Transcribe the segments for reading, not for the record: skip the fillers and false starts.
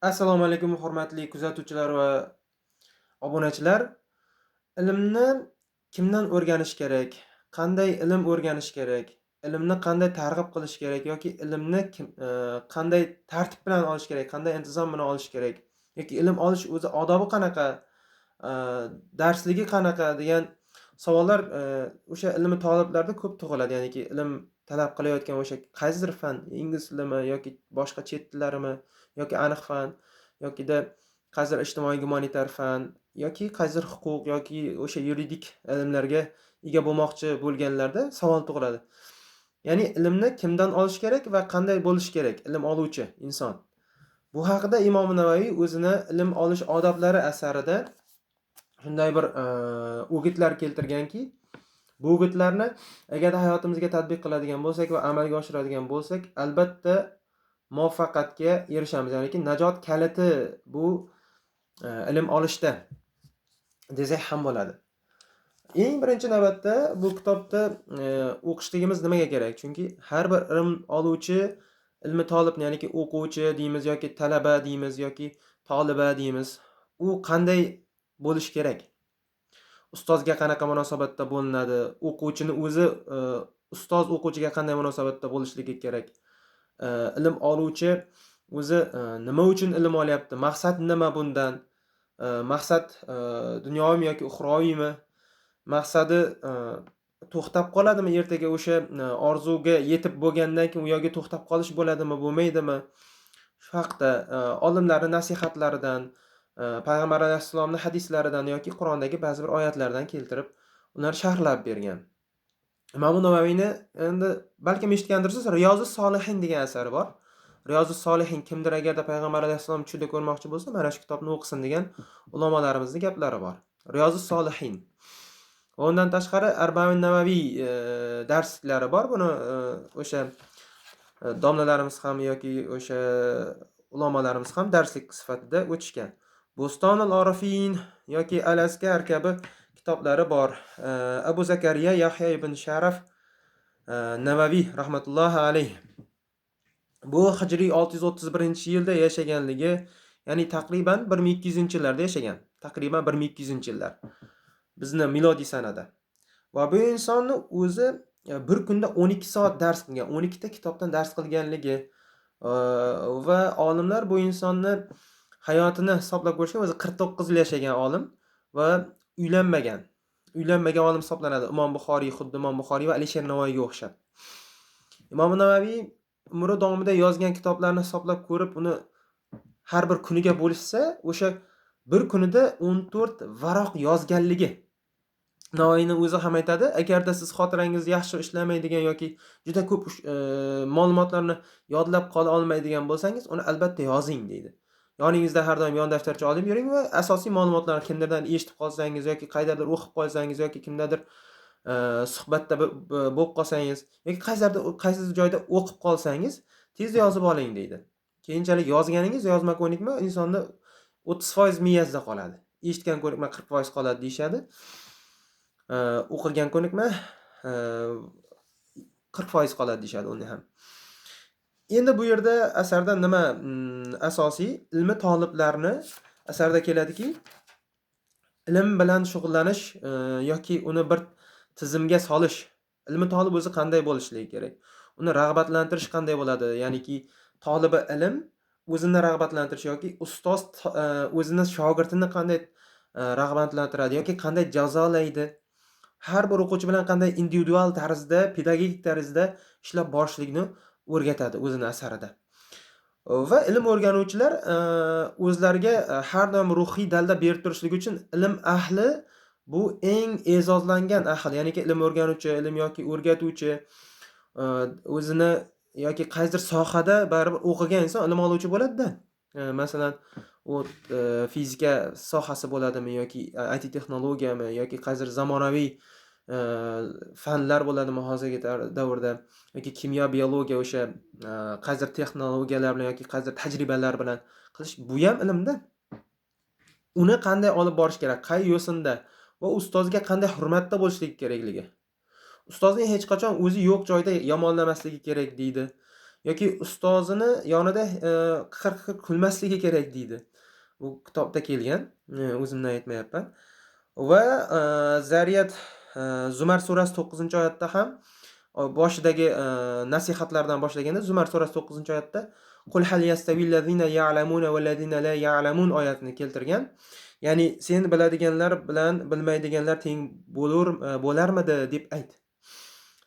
Assalomu alaykum, hurmatli kuzatuvchilar va obunachilar. Ilmni kimdan o'rganish kerak? Qanday ilm o'rganish kerak? Ilmni qanday targ'ib qilish kerak yoki ilmni kim qanday tartib bilan olish kerak, qanday intizom bilan olish kerak yoki ilm olish o'zi odobi qanaqa, darsligi qanaqa degan savollar o'sha ilmi toliblarda ko'p tug'iladi. Ya'niki ilm talab qilayotgan o'sha qaysidir fan, ingliz tilimi yoki boshqa chet tillarimi yoki aniq fan yokida qaysidir ijtimoiy gumanitar fan yoki qaysidir huquq yoki o'sha yuridik ilmlarga ega bo'lmoqchi bo'lganlarda savol tug'iladi. Ya'ni ilmni kimdan olish kerak va qanday bo'lishi kerak ilm oluvchi inson? Bu haqida Imom Navaviy o'zini Ilm olish odoblari asarida shunday bir o'gitlar keltirganki, bu o'gitlarni agarda hayotimizga tatbiq qiladigan bo'lsak va amalga oshiradigan bo'lsak, albatta muvaffaqiyatga erishamiz. Ya'niki najot kaliti bu ilm olishda desak ham bo'ladi. Eng birinchi navbatda bu kitobda o'qishligimiz nimaga kerak? Chunki har bir ilm oluvchi, ilmi tolibni, ya'niki o'quvchi deymiz yoki talaba deymiz yoki toliba deymiz. U qanday bo'lishi kerak? Ustozga qanaqa munosabatda bo'linadi? O'quvchini o'zi ustoz o'quvchiga qanday munosabatda bo'lishligi kerak? Ilm oluvchi o'zi nima uchun ilm olyapti? Maqsad nima bundan? Maqsad dunyoviymi yoki uxroviymi? Maqsadi to'xtab qoladimi ertaga o'sha orzuga yetib bo'lgandan keyin u yoqga to'xtab qolish bo'ladimi, bo'lmaydimi? Shu haqda olimlarning nasihatlaridan, payg'ambar alayhissalomning hadislaridan yoki Qur'ondagi ba'zi bir oyatlardan keltirib, ular sharhlab bergan. Imom Navaviyni endi balkim eshitgandirsiz, Riyozus solihin degan asari bor. Riyozus solihin, kimdir agarda payg'ambar alayhissalom tushida ko'rmoqchi bo'lsa, mana shu kitobni o'qisin degan ulamolarimizni gaplari bor. Riyozus solihin. Va undan tashqari Arbain Navaviy darsliklari bor. Buni o'sha domlalarimiz ham yoki o'sha ulamolarimiz ham darslik sifatida o'tishgan. Bo'stonul Orifin yoki Al-Azkar kabi kitoblari bor. Abu Zakariya Yahya ibn Sharaf Navaviy rahmatullohi alayh. Bu hijriy 631-yilda yashaganligi, ya'ni taqriban 1200-yillarda yashagan. Taqriban 1200-yillar. Bizni milodiy sanada. Va bu insonni o'zi bir kunda 12 soat dars qilgan, 12 ta kitobdan dars qilganligi va olimlar bu insonni hayotini hisoblab ko'rishgan, o'zi 49 yil yashagan olim va uylanmagan. Uylanmagan olim hisoblanadi. Imom Buxoriy, xuddi Imom Buxoriy va Alisher Navoiyga o'xshab. Imom Navaviy umri davomida yozgan kitoblarni hisoblab ko'rib, uni har bir kuniga bo'lishsa, o'sha bir kunida 14 varoq yozganligi. Navoiyni o'zi ham aytadi, agarda siz xotirangiz yaxshi ishlamaydigan yoki juda ko'p ma'lumotlarni yodlab qola olmaydigan bo'lsangiz, uni albatta yozing deydi. Yoningizda har doim yon daftarcha olib yuring va asosiy ma'lumotlarni kimdirdan eshitib qolsangiz yoki qayerdadir o'qib qolsangiz yoki kimdadir suhbatda bo'lib qolsangiz yoki qaysidir joyda o'qib qolsangiz, tez yozib oling deydi. Keyinchalik yozganingiz yozma ko'nikma insonda 30% miyasida qoladi. Eshitgan ko'nikma 40% qoladi deyishadi. O'qilgan ko'nikma 40% qoladi deyishadi uni ham. Endi bu yerda asarda nima asosiy ilmi toliblarni asarda keladiki, ilm bilan shug'ullanish yoki uni bir tizimga solish. Ilmi tolib o'zi qanday bo'lishligi kerak? Uni rag'batlantirish qanday bo'ladi? Ya'niki tolibi ilm o'zini rag'batlantirish yoki ustoz o'zini shogirdini qanday rag'batlantiradi yoki qanday jazolaydi? Har bir o'quvchi bilan qanday individual tarzda, pedagogik tarzda ishlab borishlikni o'rgatadi o'zini asarida. Va ilm o'rganuvchilar o'zlariga har doim ruhiy dalda berib turishlik uchun ilm ahli bu eng e'zozlangan ahl, ya'niki ilm o'rganuvchi, ilm yoki o'rgatuvchi o'zini yoki qaysidir sohada baribir o'qigan inson ilm oluvchi bo'ladi-da. Masalan, u fizika sohasi bo'ladimi yoki IT texnologiyami yoki qaysidir zamonaviy fanlar bo'ladimi hozirgi davrda yoki kimyo, biologiya, o'sha qaysidir texnologiyalar bilan yoki qaysidir tajribalar bilan qilish, bu ham ilmda. Uni qanday olib borish kerak, qay yo'sinda va ustozga qanday hurmatda bo'lishligi kerakligi. Ustozning hech qachon o'zi yo'q joyda yomonlamasligi kerak deydi. Yoki ustozini yonida qiqir-qiqir kulmasligi kerak deydi. Bu kitobda kelgan, o'zimdan aytmayapman. Va Zariyat, Zumar surasi 9-oyatda ham boshidagi nasihatlardan boshlaganda Zumar surasi 9-oyatda Qul hal yastavillazina ya'lamuna vallazina la ya'lamun oyatini keltirgan. Ya'ni sen biladiganlar bilan bilmaydiganlar teng bo'lar bo'larmidi deb ayt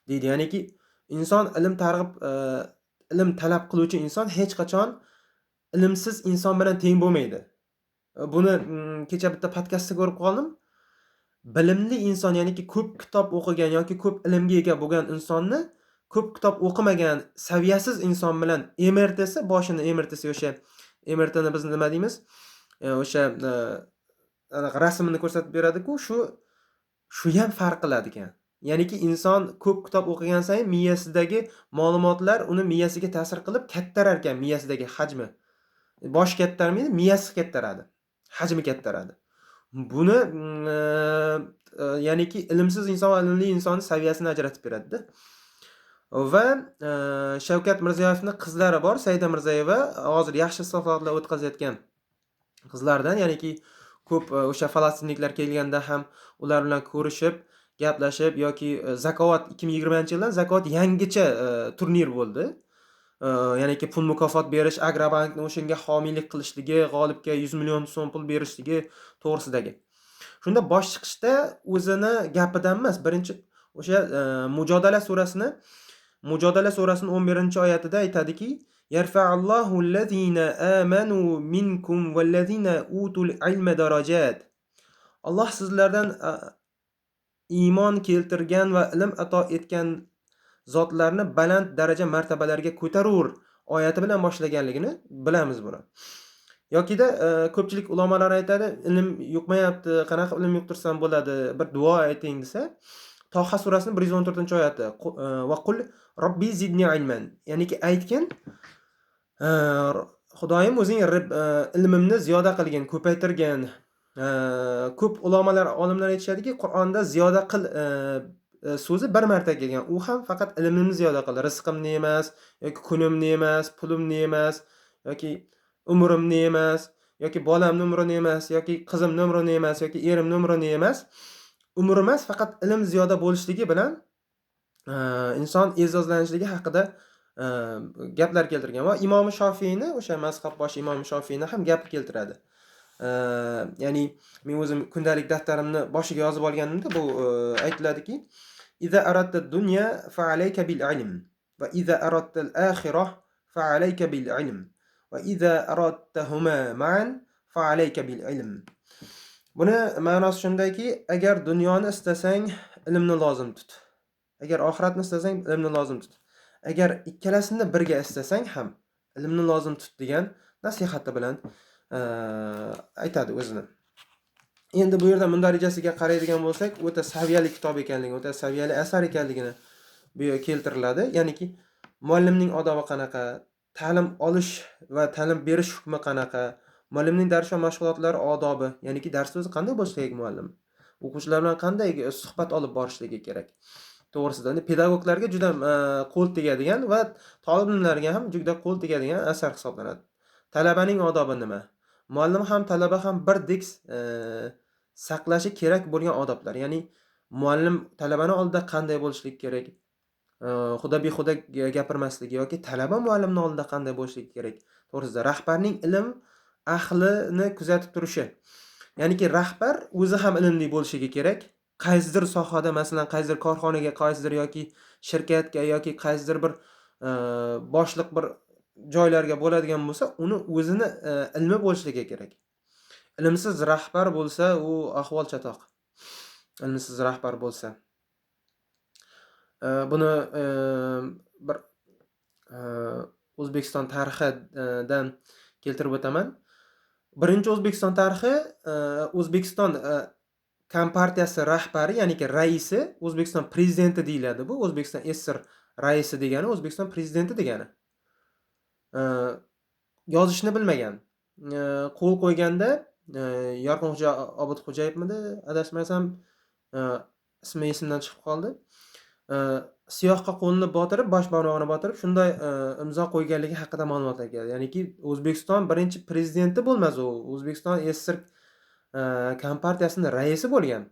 deydi. Ya'niki inson ilm targ'ib, ilm talab qiluvchi inson hech qachon ilmsiz inson bilan teng bo'lmaydi. Buni kecha bitta podkastda ko'rib qoldim. Bilimli inson, ya'niki ko'p kitob o'qigan yoki ko'p ilmga ega bo'lgan insonni ko'p kitob o'qimagan saviyasiz inson bilan MRTsi, boshini MRTsi, o'sha MRTni biz nima deymiz? O'sha anaqa rasmini ko'rsatib beradi-ku, shu ham farq qiladi ekan. Ya'niki inson ko'p kitob o'qigan sayin miyasidagi ma'lumotlar uni miyasiga ta'sir qilib kattarar ekan, miyasidagi hajmi. Bosh kattarmaydi, miyasi kattaradi. Hajmi kattaradi. Buni ya'niki ilmsiz inson va ilmli insonni saviyasini ajratib beradi-da. Va Shavkat Mirziyoyevning qizlari bor, Saida Mirziyoyeva hozir yaxshi islohotlar o'tkazayotgan qizlardan, ya'niki ko'p o'sha falastinliklar kelganda ham ular bilan ko'rishib, gaplashib yoki Zakovat 2020-yildan Zakovat yangicha turnir bo'ldi. Ya'niki pul mukofot berish, Agrobankni o'shanga homiylik qilishligi, g'olibga 100 million so'm pul berishligi to'g'risidagi. Shunda bosh chiqishda o'zini gapidan emas, birinchi o'sha Mujodala surasining 11-oyatida aytadiki: Yarfa'allohu allazina amanu minkum vallazina utul ilma darajat. Alloh sizlardan iymon keltirgan va ilm ato etgan zotlarni baland daraja martabalarga ko'tarur oyati bilan boshlaganligini bilamiz buni. Yokida ko'pchilik ulamolar aytadi, ilm yuqmayapti, qanaqa ilm yuqtirsam bo'ladi, bir duo ayting desa, Toha surasining 114-oyati va qul robbi zidni ilman, ya'niki aytgin, Xudoyim o'zing ilmimni ziyoda qilgin, ko'paytirgin. Ko'p ulamolar, olimlar aytishadiki, Qur'onda ziyoda qil so'zi bir marta kelgan. U ham faqat ilmimni ziyoda qil, rizqimni emas, yoki kunimni emas, pulimni emas, yoki umrimni emas, yoki bolamni umrini emas, yoki qizimni umrini emas, yoki erimni umrini emas. Umr emas, faqat ilm ziyoda bo'lishligi bilan inson e'zozlanishligi haqida gaplar keltirgan va Imom Shofiyni, o'sha mazhab boshi Imom Shofiyni ham gapi keltiradi. Ya'ni men o'zim kundalik daftarimni boshiga yozib olganimda bu aytiladiki: Iza aradta dunya fa alayka bil ilm va iza aradta al akhirah fa alayka bil ilm va iza aradtahuma ma'an fa alayka bil ilm. Buni ma'nosi shundayki, agar dunyoni istasang ilmni lozim tut. Agar oxiratni istasang ilmni lozim tut. Agar ikkalasini birga istasang ham ilmni lozim tut degan nasihati bilan aytadi o'zini. Endi bu yerda mundarijasiga qaraydigan bo'lsak, o'ta saviyali kitob ekanligi, o'ta saviyali asar ekanligini bu yerga keltiriladi. Ya'niki muallimning odobi qanaqa, ta'lim olish va ta'lim berish hukmi qanaqa, muallimning dars va mashg'ulotlari odobi, ya'niki darsda o'zi qanday bo'lishi kerak muallim, o'quvchilar bilan qanday suhbat olib borishligi kerak to'g'risida. Endi pedagoglarga juda qo'l tegadigan va tolib ilmlarga ham juda qo'l tegadigan asar hisoblanadi. Talabaning odobi nima? Muallim ham talaba ham birdek saqlashi kerak bo'lgan odoblar. Ya'ni muallim talabani oldida qanday bo'lishligi kerak, xudo behuda gapirmasligi yoki talaba muallimning oldida qanday bo'lishligi kerak to'g'risida. Rahbarning ilm ahlini kuzatib turishi. Ya'niki rahbar o'zi ham ilmli bo'lishligi kerak. Qaysidir sohada, masalan, qaysidir korxonaga, qaysidir yoki shirkatga yoki qaysidir bir boshliq bir joylarga bo'ladigan bo'lsa, uni o'zini ilmi bo'lishligi kerak. Ilmsiz rahbar bo'lsa, u ahvol chatoq. Ilmsiz rahbar bo'lsa. Buni bir O'zbekiston tarixidan keltirib o'taman. Birinchi O'zbekiston tarixi, O'zbekiston Kompartiyasi rahbari, ya'niki raisi, O'zbekiston prezidenti deyiladi bu. O'zbekiston SSR raisi degani O'zbekiston prezidenti degani. Yozishni bilmagan. Qo'l qo'yganda Yorqinxo'ja Obidxo'jayevmidi, adashmasam, ismi esimdan chiqib qoldi. Siyohga qo'lini botirib, bosh barmog'ini botirib, shunday imzo qo'yganligi haqida ma'lumotlar keladi. Ya'niki O'zbekiston birinchi prezidenti bo'lmas u. O'zbekiston SSR kompartiyasining raisi bo'lgan.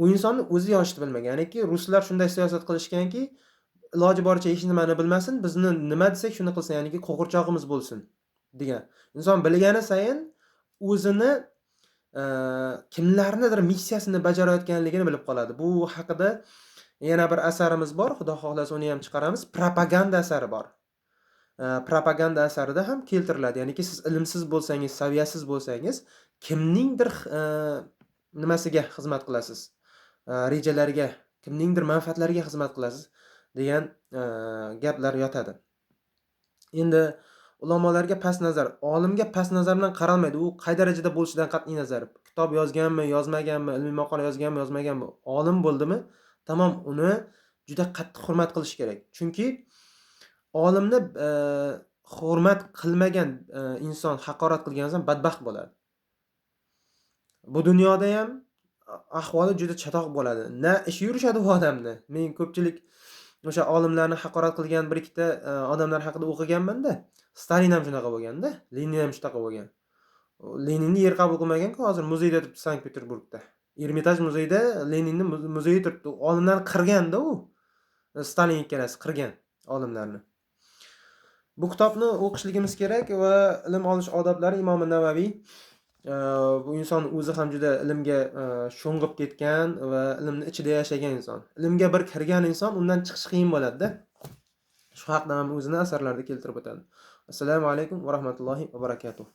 U insonni o'zi yozishni bilmagan. Ya'niki ruslar shunday siyosat qilishganki, iloji boricha hech nimani bilmasin, bizni nima desak shuni qilsin, ya'niki qo'g'irchog'imiz bo'lsin degan. Inson bilgani sayin o'zini kimlarnidir missiyasini bajarayotganligini bilib qoladi. Bu haqida yana bir asarimiz bor, Xudo xohlasa uni ham chiqaramiz. Propaganda asari bor. Propaganda asarida ham keltiriladi. Ya'niki siz ilmsiz bo'lsangiz, saviyasiz bo'lsangiz, kimningdir nimasiga xizmat qilasiz? Rejalariga, kimningdir manfaatlariga xizmat qilasiz degan gaplar yotadi. Endi ulamolarga past nazar, olimga past nazar bilan qaralmaydi. U qay darajada bo'lishidan qat'iy nazar. Kitob yozganmi, yozmaganmi, ilmiy maqola yozganmi, yozmaganmi, olim bo'ldimi, tamom uni juda qattiq hurmat qilish kerak. Chunki olimni hurmat qilmagan inson, haqorat qilgan inson badbaxt bo'ladi. Bu dunyoda ham ahvoli juda chatoq bo'ladi. Na ishi yurishadi u odamni. Men ko'pchilik o'sha olimlarni haqorat qilgan bir ikkita odamlar haqida o'qiganman-da. Stalin ham shunaqa bo'lganda, Lenin ham shunaqa bo'lgan. Leninni yer qabul qilmagan-ku, hozir muzeyda turibdi Sankt-Peterburgda. Ermitaj muzeyida Leninni muzeyi turibdi. Olimlarni qirganda u. Stalin ikkalasi qirgan olimlarni. Bu kitobni o'qishligimiz kerak va ilm olish odoblari Imom Navaviy. Bu inson o'zi ham juda ilmga sho'ng'ib ketgan va ilmni ichida yashagan inson. Ilmga bir kirgan inson undan chiqish qiyin bo'ladi-da. Shu haqda ham o'zini asarlarida keltirib o'tadi. Assalomu alaykum va rahmatullohi va barakatuh.